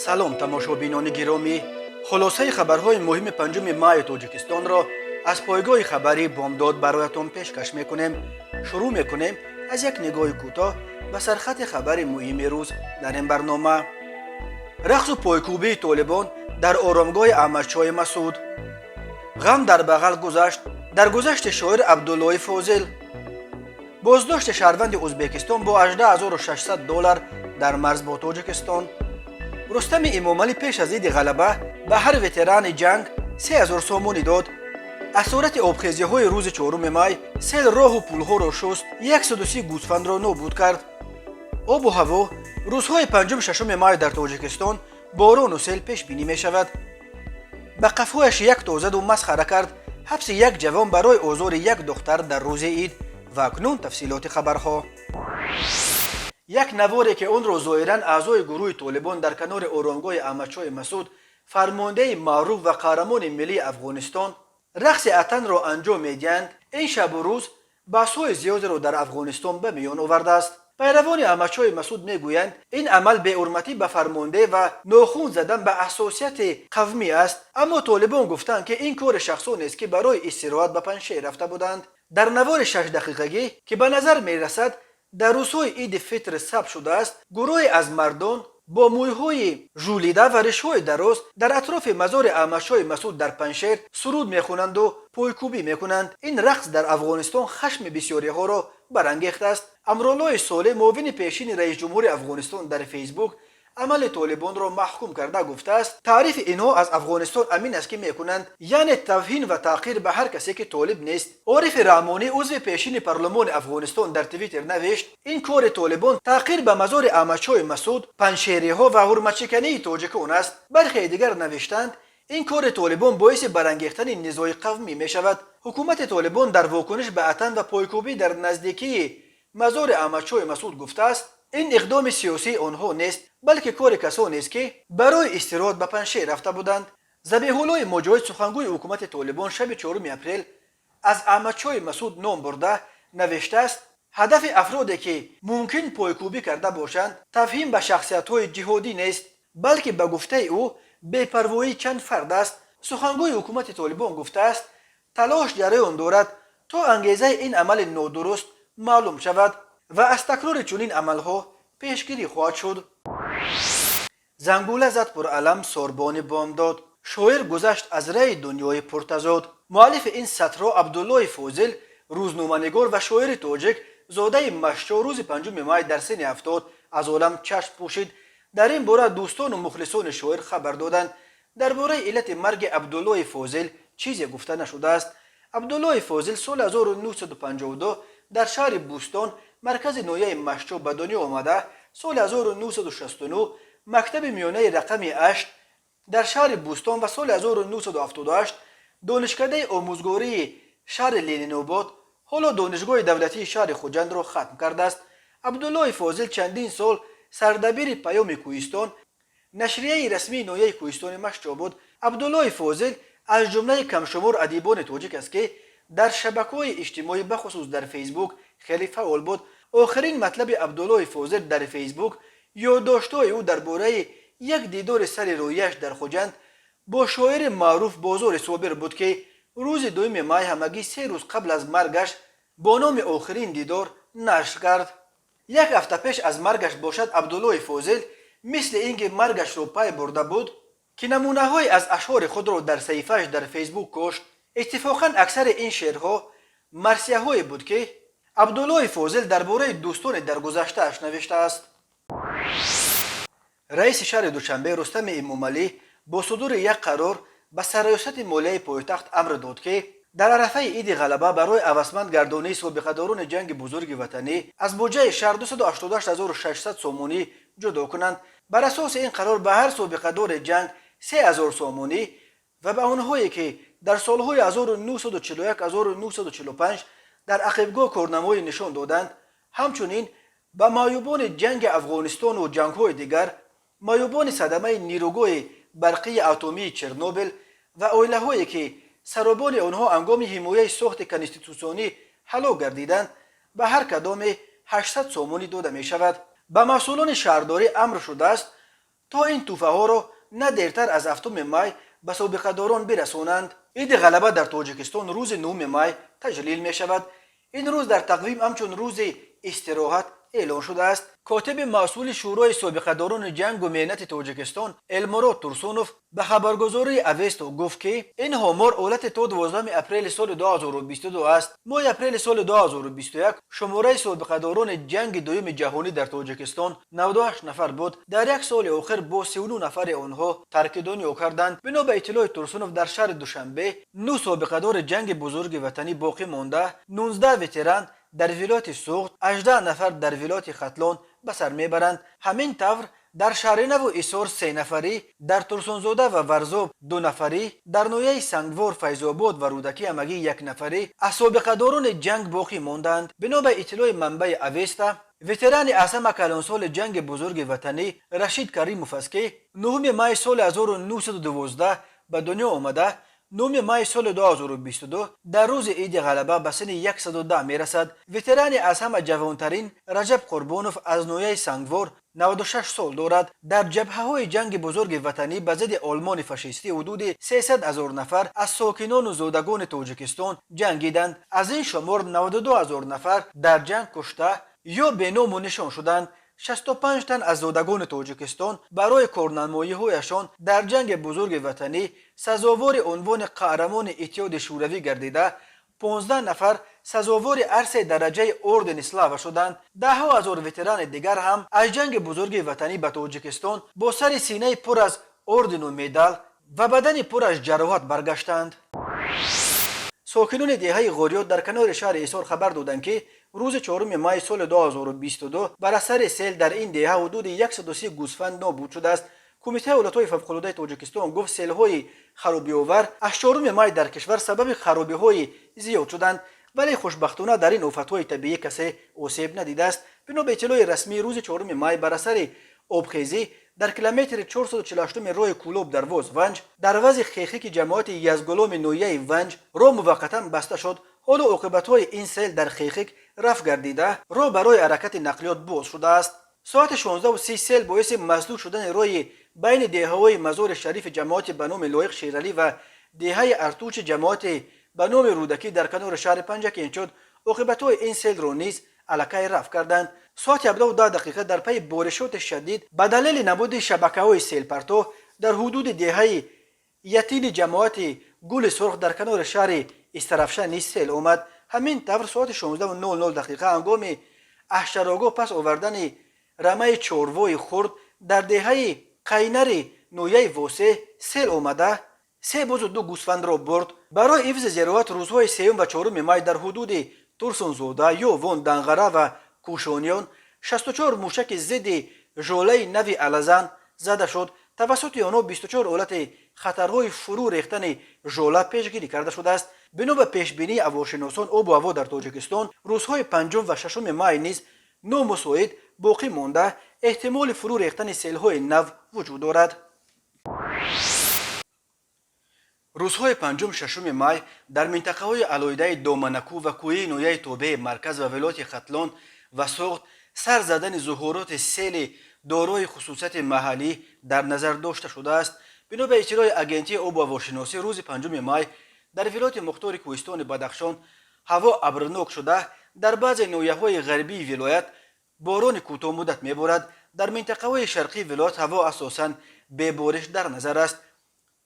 Салом, тамошобинони гиромӣ! Хулосаи хабарҳои муҳими 5 майи Тоҷикистонро аз пойгоҳи хабарии «Бомдод» бароятон пешкаш мекунем. Шурӯъ мекунем аз як нигоҳи кӯтоҳ ба сархати хабари муҳими рӯз дар ин барнома: рақсу пойкӯбии толибон дар оромгоҳи Аҳмадшоҳи Масуд, ғам дар бағал гузашт даргузашти шоир Абдуллои Фозил, боздошти шаҳрванди Ӯзбекистон бо 18 600 доллар дар марз бо Тоҷикистон, Рустами Эмомалӣ пеш аз Иди Ғалаба ба ҳар ветерани ҷанг 3000 сомонӣ дод, асорати обхезиҳои рӯзи 4 май: сел роҳу пулҳоро шуст, 130 гӯсфандро нобуд кард. Обу ҳаво: рӯзҳои 5-6 май дар Тоҷикистон борону сел пешбинӣ мешавад. Ба қафояш як тозаду масхара кард: ҳабси як ҷавон барои озори як духтар дар рӯзи ид. Ва акнун тафсилоти хабарҳо. Як наворе, ки онро зоҳиран аъзои гурӯҳи Толибон дар канори оромгоҳи Аҳмадшоҳи Масуд, фармондеҳи маъруф ва қаҳрамони миллии Афғонистон, рақси атанро анҷом медиҳанд, ин шабу рӯз баҳсҳои зиёдеро дар Афғонистон ба миён овардааст. Пайравони Аҳмадшоҳи Масуд мегӯянд, ин амал беҳурматӣ ба фармондеҳ ва нохун задан ба ҳассосияти қавмӣ аст, аммо толибон гуфтанд, ки ин кори шахсонест, ки барои истироҳат ба Панҷшер рафта буданд. Дар навори 6-дақиқагӣ, ки ба назар мерасад, дар рӯзҳои Иди Фитр сабт шудааст, гурӯҳе аз мардон бо мӯйҳои жӯлида ва ришҳои дароз дар атрофи мазори Аҳмадшоҳи Масуд дар Панҷшер суруд мехонанду пойкӯбӣ мекунанд. Ин рақс дар Афғонистон хашми бисёриҳоро барангехтааст. Амруллои Солеҳ, муовини пешини раисҷумҳури Афғонистон, дар Фейсбук амали толибонро маҳкум карда гуфтааст, таърифи инҳо аз Афғонистон ҳамин аст, ки мекунанд, яъне тавҳин ва таҳқир ба ҳар касе, ки толиб нест. Орифи Раҳмонӣ, узви пешини парлумони Афғонистон, дар Твиттер навишт, ин кори толибон таҳқир ба мазори Аҳмадшоҳи Масуд, панҷшериҳо ва ҳурматшикании тоҷикон аст. Бархе дигар навиштанд, ин кори толибон боиси барангехтани низои қавмӣ мешавад. Ҳукумати Толибон дар вокуниш ба атан ва пойкӯбӣ дар наздикии мазори Аҳмадшоҳи Масуд гуфтааст, ин иқдоми сиёсии онҳо нест, балки кори касонест, ки барои истироҳат ба Панҷшер рафта буданд. Забиҳуллои Муҷоҳид, сухангӯи ҳукумати Толибон, шаби 4 апрел аз Аҳмадшоҳи Масуд ном бурда навиштааст, ҳадафи афроде, ки мумкин пойкӯбӣ карда бошанд, тавҳин ба шахсиятҳои ҷиҳодӣ нест, балки, ба гуфтаи ӯ, бепарвоии чанд фард аст. Сухангӯи ҳукумати Толибон гуфтааст, талош ҷараён дорад, то ангезаи ин амали нодуруст маълум шавад ва аз такрори чунин амалҳо пешгирӣ хоҳад шуд. Зангула зад пуралам сорбони бомдод, шоир гузашт аз раи дунёи пуртазод. Муаллифи ин сатрҳо Абдуллои Фозил, рӯзноманигор ва шоири тоҷик, зодаи Машчо, рӯзи 5 май дар синни 70 аз олам чашм пӯшид. Дар ин бора дӯстону мухлисони шоир хабар доданд. Дар бораи иллати марги Абдуллои Фозил чизе гуфта нашудааст. Абдуллои Фозил соли 1952 дар шаҳри Бӯстон, маркази ноҳияи Машчо, ба дунё омада, соли 1969 мактаби миёнаи рақами 8 дар шаҳри Бӯстон ва соли 1978 Донишкадаи омӯзгории шаҳри Ленинобод, ҳоло Донишгоҳи давлатии шаҳри Хуҷандро, хатм кардааст. Абдуллои Фозил чандин сол сардабири «Паёми кӯҳистон», нашрияи расмии ноҳияи кӯҳистони Машчо буд. Абдуллои Фозил аз ҷумлаи камшумор адибони тоҷик аст, ки дар шабакаҳои иҷтимоӣ, бахусус дар Фейсбук, хеле фаъол буд. Охирин матлаби Абдуллои Фозил дар Фейсбук ёддоштҳои ӯ дар бораи як дидори сари роҳияш дар Хуҷанд бо шоири маъруф Бозори Собир буд, ки рӯзи 2 май, ҳамагӣ 3 рӯз қабл аз маргаш, бо номи «Охирин дидор» нашр кард. Як ҳафта пеш аз маргаш бошад, Абдуллои Фозил мисли ин ки маргашро пай бурда буд, ки намунаҳое аз ашъори худро дар саҳифааш дар Фейсбук кошт. Иттифоқан аксари ин шеърҳо марсияҳое буд, ки Абдуллои Фозил дар бораи дӯстони даргузаштааш навиштааст. Раиси шаҳри Душанбе Рустами Эмомалӣ бо судури як қарор ба Сарраёсати молияи пойтахт амр дод, ки дар арафаи Иди Ғалаба барои ҳавасманд гардонии собиқадорони Ҷанги Бузурги Ватанӣ аз буҷаи шаҳр 288 600 сомонӣ ҷудо кунанд. Бар асоси ин қарор ба ҳар собиқадори ҷанг 3000 сомонӣ ва ба онҳое, ки дар солҳои 1941-1945 дар ақибгоҳ корнамоӣ нишон доданд, ҳамчунин ба маъюбони ҷанги Афғонистону ҷангҳои дигар, маъюбони садамаи нерӯгоҳи барқии атомии Чернобил ва оилаҳое, ки саробони онҳо ҳангоми ҳимояи сохти конститутсионӣ ҳалок гардиданд, ба ҳар кадоме 800 сомонӣ дода мешавад. Ба масъулони шаҳрдорӣ амр шудааст, то То ин тӯҳфаҳоро на дертар аз 7 май ба собиқадорон бирасонанд. Иди Ғалаба дар Тоҷикистон рӯзи 9 май таҷлил мешавад. Ин рӯз дар тақвим ҳамчун рӯзи истироҳат эълон шудааст. Котиби масъули Шӯрои собиқадорони ҷангу меҳнати Тоҷикистон Элмурод Турсунов ба хабаргузории Авесто гуфт, ки ин омор ҳолати то 12 апрели соли 2022 аст. Моҳи апрели соли 2021 шумораи собиқадорони ҷанги Дуюми ҷаҳонӣ дар Тоҷикистон 98 нафар буд. Дар як соли охир бо 39 нафари онҳо тарки дунё карданд. Бино ба иттилои Турсунов, дар шаҳри Душанбе 9 собиқадори ҷанги Бузурги Ватанӣ боқӣ монда, 19 ветеран дар вилояти Суғд, 18 нафар дар вилояти Хатлон ба сар мебаранд. Ҳамин тавр, дар Шаҳринаву Исор сенафарӣ, дар Турсунзода ва Варзоб дунафарӣ, дар ноҳияи Сангвор, Файзобод ва Рӯдакӣ ҳамагӣ як нафарӣ аз собиқадорони ҷанг боқӣ монданд. Бино ба иттилои манбаи Авеста, ветерани аз ҳама калонсоли ҷанги Бузурги Ватанӣ Рашид Каримов аст, ки 9 май соли 1912 ба дунё омада, 9 май соли 2022 дар рӯзи Иди Ғалаба ба синни 110 мерасад. Ветерани аз ҳама ҷавонтарин Раҷаб Қурбонов аз ноҳияи Сангвор 96 сол дорад. Дар ҷабҳаҳои ҷанги Бузурги Ватанӣ ба зидди Олмони фашистӣ ҳудуди 300 ҳазор нафар аз сокинону зодагони Тоҷикистон ҷангиданд. Аз ин шумор 92 ҳазор нафар дар ҷанг кушта ё беному нишон шуданд. 65 тан аз зодагони Тоҷикистон барои корнамоиҳояшон дар ҷанги Бузурги Ватанӣ сазовори унвони Қаҳрамони Иттиҳоди Шӯравӣ гардида, 15 нафар сазовори арсе дараҷаи Ордени Слава шуданд. Даҳҳо ҳазор ветерани дигар ҳам аз ҷанги Бузурги Ватанӣ ба Тоҷикистон бо сари синаи пур аз ордену медал ва бадани пур аз ҷароҳат баргаштанд. Сокинони деҳаи Ғориёт дар канори шаҳри Ҳисор хабар доданд, ки рӯзи 4 май соли 2022 бар асари сел дар ин деҳа ҳудуди 130 гӯсфанд нобуд шудааст. Кумитаи ҳолатҳои фавқулодаи Тоҷикистон гуфт, селҳои харобиовар аз 4 май дар кишвар сабаби харобиҳои зиёд шуданд, вале хушбахтона дар ин офатҳои табиӣ касе осеб надидааст. Бино ба иттилои расмӣ, рӯзи 4 май бар асари обхезӣ дар километри 448 роҳи Кӯлоб Дарвоз Ванҷ дар вазъи Хехики ҷамоати Язгуломи ноҳияи Ванҷ роҳ муваққатан баста шуд. Ҳоло оқибатҳои ин сел дар Хехик рафъ гардида, роҳ барои ҳаракати нақлиёт боз шудааст. Соати 16:30 сел боиси масдуд шудани роҳи байни деҳаҳои Мазори Шарифи ҷамоати ба номи Лоиқ Шералӣ ва деҳаи Артучи ҷамоати ба номи Рӯдакӣ дар канори шаҳри Панҷакент шуд. Оқибатҳои ин селро низ аллакай рафъ карданд. Соати 17:10 дар пайи боришоти шадид ба далели набуди шабакаҳои селпартоҳ дар ҳудуди деҳаи Ятини ҷамоати Гули Сурх дар канори шаҳри Истарафшан низ сел омад. Ҳамин тавр, соати 16:00 ҳангоми аз чарогоҳ пас овардани рамаи чорвои хурд дар деҳаи Қайнари ноҳияи Восеъ сел омада, се бузу ду гӯсфандро бурд. Барои ҳифзи зироат рӯзҳои сеюм ва 4 май дар ҳудуди Турсунзода, Ёвон, Данғара ва Кӯшониён 64 мушаки зидди жолаи нави алазан зада шуд. Тавассути онҳо 24 ҳолати хатарҳои фурӯ рехтани жола пешгирӣ карда шудааст. Бино ба пешбинии ҳавошиносон, обу ҳаво дар Тоҷикистон рӯзҳои 5 ва 6 май низ номусоид боқӣ монда, эҳтимоли фурӯ рехтани селҳои нав вуҷуд дорад. Рӯзҳои 5, 6 май дар минтақаҳои алоҳидаи доманакӯ ва кӯҳии ноҳияи тобеи марказ ва вилояти Хатлон ва Суғд сар задани зуҳуроти сели дорои хусусияти маҳаллӣ дар назар дошта шудааст. Бино ба иттилои Агентии обу ҳавошиносӣ, рӯзи 5 май дар вилояти мухтори кӯҳистони Бадахшон ҳаво абрнок шуда, дар баъзе ноҳияҳои ғарбии вилоят борони кӯтоҳмуддат меборад. Дар минтақаҳои шарқии вилоят ҳаво асосан бебориш дар назар аст.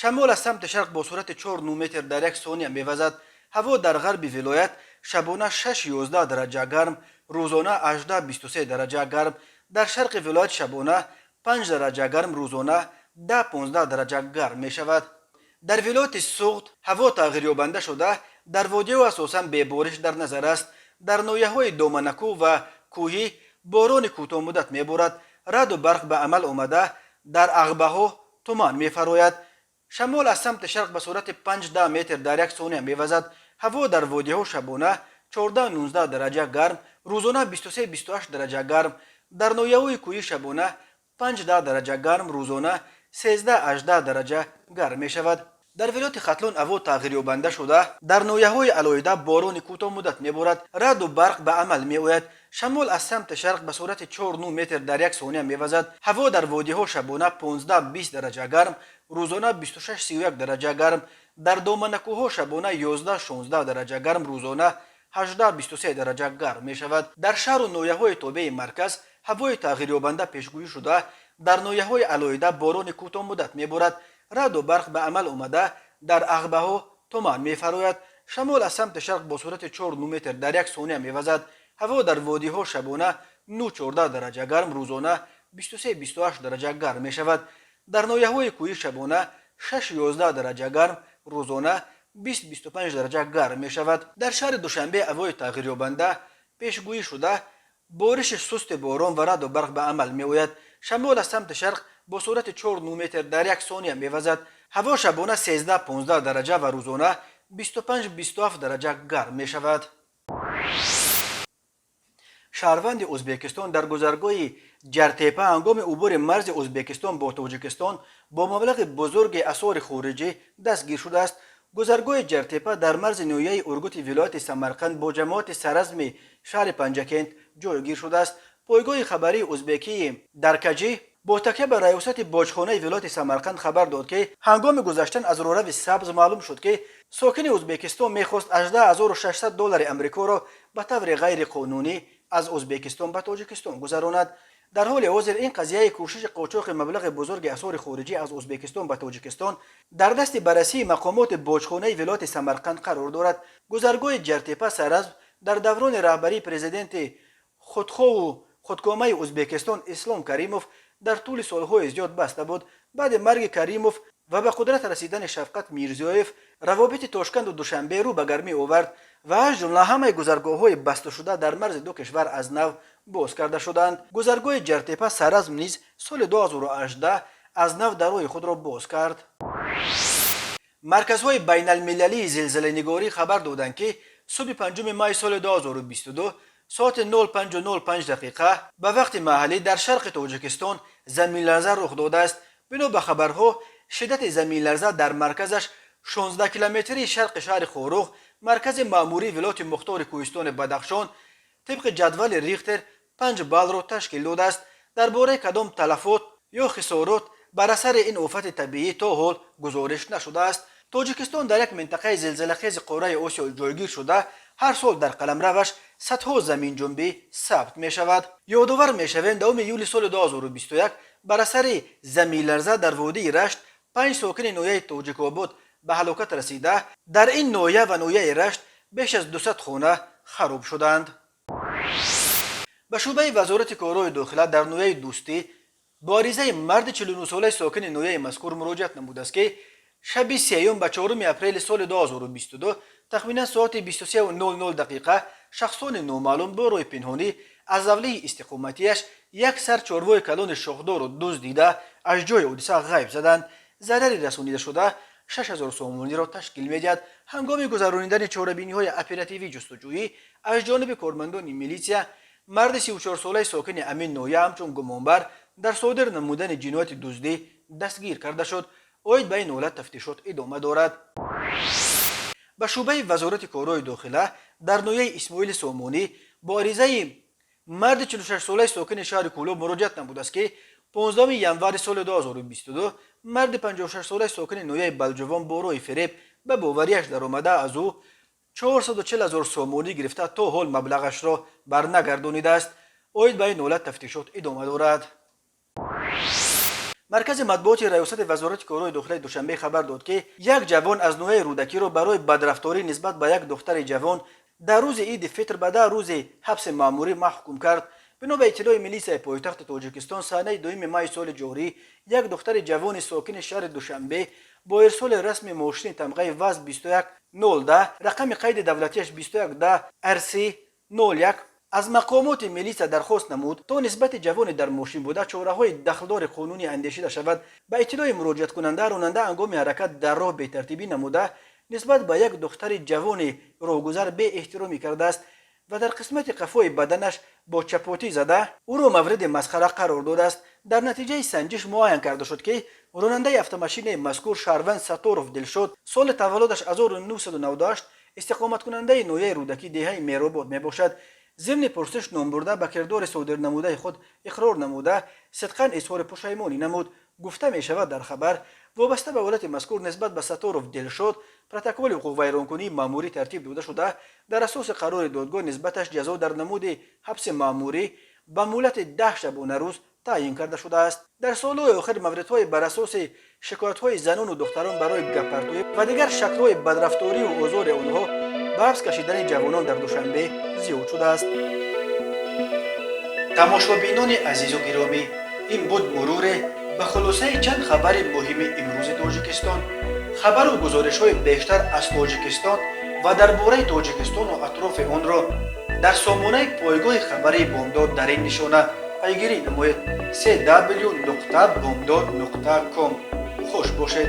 Шамол аз самти шарқ бо суръати 4 метр дар як сония мевазад. Ҳаво дар ғарби вилоят шабона 6-11 дараҷа гарм, рӯзона 18-23 дараҷа гарм, дар шарқи вилоят шабона 5 дараҷа гарм, рӯзона 10-15 дараҷа гарм мешавад. Дар вилояти Суғд ҳаво тағйирёбанда шуда, дар водиҳо асосан бебориш дар назар аст. Дар ноҳияҳои доманакӯ ва кӯҳӣ борони кӯтоҳмуддат меборад, раъду барқ ба амал омада, дар ағбаҳо туман мефарояд. Шамол аз самти шарқ ба суръати 5-10 метр дар як сония мевазад. Ҳаво дар водиҳо шабона 14-19 дараҷа гарм, рӯзона 23-28 дараҷа гарм, дар ноҳияҳои кӯҳӣ шабона 5-10 дараҷа гарм, рӯзона 13-18 дараҷа гарм мешавад. Дар вилояти Хатлон ҳаво тағйирёбанда шуда, дар ноҳияҳои алоҳида борони кӯтоҳмуддат меборад, раъду барқ ба амал меояд. Шамол аз самти шарқ ба суръати 4 метр дар як сония мевазад. Ҳаво дар водиҳо шабона 15-20 дараҷа гарм, рӯзона 26-31 дараҷа гарм. Дар доманакӯҳҳо шабона 11-16 дараҷа гарм, рӯзона 18-23 дараҷа гарм мешавад. Дар шаҳру ноҳияҳои тобеи марказ ҳавои тағйирёбанда пешгӯӣ шуда, дар ноҳияҳои алоҳида борони кӯтоҳмуддат меборад, раъду барқ ба амал омада, дар ағбаҳо туман мефарояд. Шамол аз самти шарқ бо суръати 4 метр дар як сония мевазад. Ҳаво дар водиҳо шабона 9-14 дараҷа гарм, рӯзона 23-28 дараҷа гарм мешавад. Дар ноҳияҳои кӯҳӣ шабона 6-11 дараҷа гарм, рӯзона 20-25 дараҷа гарм мешавад. Дар шаҳри Душанбе ҳавои тағйирёбанда пешгӯӣ шуда, бориши сусти борон ва раъду барқ ба амал меояд. Шамол аз самти шарқ бо суръати 4 метр дар як сония мевазад. Ҳаво шабона 13-15 дараҷа ва рӯзона 25-27 дараҷа гарм мешавад. Шаҳрванди Ӯзбекистон дар гузаргоҳи Ҷартепа ҳангоми убури марзи Ӯзбекистон бо Тоҷикистон бо маблағи бузурги асъори хориҷӣ дастгир шудааст. Гузаргоҳи Ҷартепа дар марзи ноҳияи Ургути вилояти Самарқанд бо ҷамоати Саразми шаҳри Панҷакент ҷойгир шудааст. Пойгоҳи хабарии ӯзбекии Даркаҷӣ бо такя ба раёсати боҷхонаи вилояти Самарқанд хабар дод, ки ҳангоми гузаштан аз роҳрави сабз маълум шуд, ки сокини Ӯзбекистон мехост 18 600 доллари Амрикоро ба таври ғайриқонунӣ аз Ӯзбекистон ба Тоҷикистон гузаронад. Дар ҳоли ҳозир ин қазияи кӯшиши қочоқи маблағи бузурги асъори хориҷӣ аз Ӯзбекистон ба Тоҷикистон дар дасти баррасии мақомоти боҷхонаи вилояти Самарқанд қарор дорад. Гузаргоҳи Ҷартепа Саразм дар даврони раҳбарии президенти худхоҳу худкомаи Ӯзбекистон Ислом Каримов дар тӯли солҳои зиёд баста буд. Баъди марги Каримов ва ба қудрат расидани Шавкат Мирзиёев равобити Тошканду Душанбе рӯ ба гармӣ овард ва аз ҷумла ҳамаи гузаргоҳҳои басташуда дар марзи ду кишвар аз нав боз карда шуданд. Гузаргоҳи Ҷартепа Саразм низ соли 2018 аз нав дарҳои худро боз кард. Марказҳои байналмилалии зилзиланигорӣ хабар доданд, ки субҳи 5 май соли 2022 соати 05:05 дақиқа ба вақти маҳаллӣ дар шарқи Тоҷикистон заминларза рух додааст. Бино ба хабарҳо, шиддати заминларза дар марказаш 16 километрии шарқи шаҳри Хоруғ, маркази маъмурии вилояти мухтори кӯҳистони Бадахшон, тибқи ҷадвали Рихтер 5 баллро ташкил додааст. Дар бораи кадом талафот ё хисорот бар асари ин офати табиӣ то ҳол гузориш нашудааст. Тоҷикистон дар як минтақаи зилзилахези қораи Осиё ҷойгир шуда, ҳар сол дар қаламраваш садҳо заминҷунбӣ сабт мешавад. Ёдовар мешавем, 10 июли соли 2021 бар асари заминларза дар водии Рашт панҷ сокини ноҳияи Тоҷикобод ба ҳалокат расида, дар ин ноҳия ва ноҳияи Рашт беш аз 200 хона хароб шуданд. Ба шӯъбаи Вазорати корҳои дохила дар ноҳияи Дӯстӣ бо аризаи марди 49-солаи сокини ноҳияи мазкур муроҷиат намудааст, ки шаби сеюм ба 4 апрели соли 2022 тахминан соати 23:00 дақиқа шахсони номаълум бо роҳи пинҳонӣ аз ҳавлии истиқоматиаш як сар чорвои калони шохдору дуздида, аз ҷои ҳодиса ғайб заданд. Зарари расонидашуда 6000 сомониро ташкил медиҳад. Ҳангоми гузаронидани чорабиниҳои оперативӣ ҷустуҷӯӣ аз ҷониби кормандони милитсия марди 34-солаи сокини ҳамин ноҳия ҳамчун гумонбар дар содир намудани ҷинояти дуздӣ дастгир карда шуд. Оид ба ин ҳолат тафтишот идома дорад. Ба шӯъбаи Вазорати корҳои дохила дар ноҳияи Исмоили Сомонӣ бо аризаи марди 46-солаи сокини шаҳри Кӯлоб муроҷиат намудааст, ки 15 январи соли 2022 марди 56-солаи сокини ноҳияи Балҷувон бо роҳи фиреб ба бовариаш даромада, аз ӯ 440 ҳазор сомонӣ гирифта, то ҳол маблағашро барнагардонидааст. Оид ба ин ҳолат тафтишот идома дорад. Маркази матбуоти раёсати Вазорати корҳои дохилаи Душанбе хабар дод, ки як ҷавон аз ноҳияи Рӯдакиро барои бадрафторӣ нисбат ба як духтари ҷавон дар рӯзи иди Фитр ба 10 рӯзи ҳабси маъмурӣ маҳкум кард. Бино ба иттилои милисияи пойтахти Тоҷикистон, санаи 2 май соли ҷорӣ як духтари ҷавони сокини шаҳри Душанбе бо ирсоли расми мошини тамғаи ВАЗ 21010, рақами қайди давлатиаш 2110 РС 01, аз мақомоти милитсия дархост намуд, то нисбати ҷавони дар мошин буда чораҳои дахлдори қонунӣ андешида шавад. Ба иттилои муроҷиаткунанда, ронанда ҳангоми ҳаракат дар роҳ бетартибӣ намуда, нисбат ба як духтари ҷавони роҳгузар беэҳтиромӣ кардааст ва дар қисмати қафои баданаш бо чапотӣ зада, ӯро мавриди масхара қарор додааст. Дар натиҷаи санҷиш муайян карда шуд, ки ронандаи автомашинаи мазкур шаҳрванд Сатторов Дилшод, соли таваллудаш 1998, истиқоматкунандаи ноҳияи Рӯдакӣ, деҳаи Меробод мебошад. Зимни пурсиш номбурда ба кирдори содирнамудаи худ иқрор намуда, сидқан изҳори пушаймонӣ намуд, гуфта мешавад дар хабар. Вобаста ба ҳолати мазкур нисбат ба Сатторов Дилшод протоколи ҳуқуқвайронкунии маъмурӣ тартиб дода шуда, дар асоси қарори додгоҳ нисбаташ ҷазо дар намуди ҳабси маъмурӣ ба муҳлати 10 шабонарӯз таъйин карда шудааст. Дар солҳои охир мавридҳои бар асоси шикоятҳои занону духтарон барои гаппартоӣ ва дигар шаклҳои бадрафторию озори онҳо ба ҳабс кашидани ҷавонон дар Душанбе зиёд шудааст. Тамошобинони азизу гиромӣ, ин буд муруре ба хулосаи чанд хабари муҳими имрӯзи Тоҷикистон. Хабару гузоришҳои бештар аз Тоҷикистон ва дар бораи Тоҷикистону атрофи онро дар сомонаи пойгоҳи хабарии Бомдод дар ин нишона пайгирӣ намоед: cw.bomdod.com. Хуш бошед.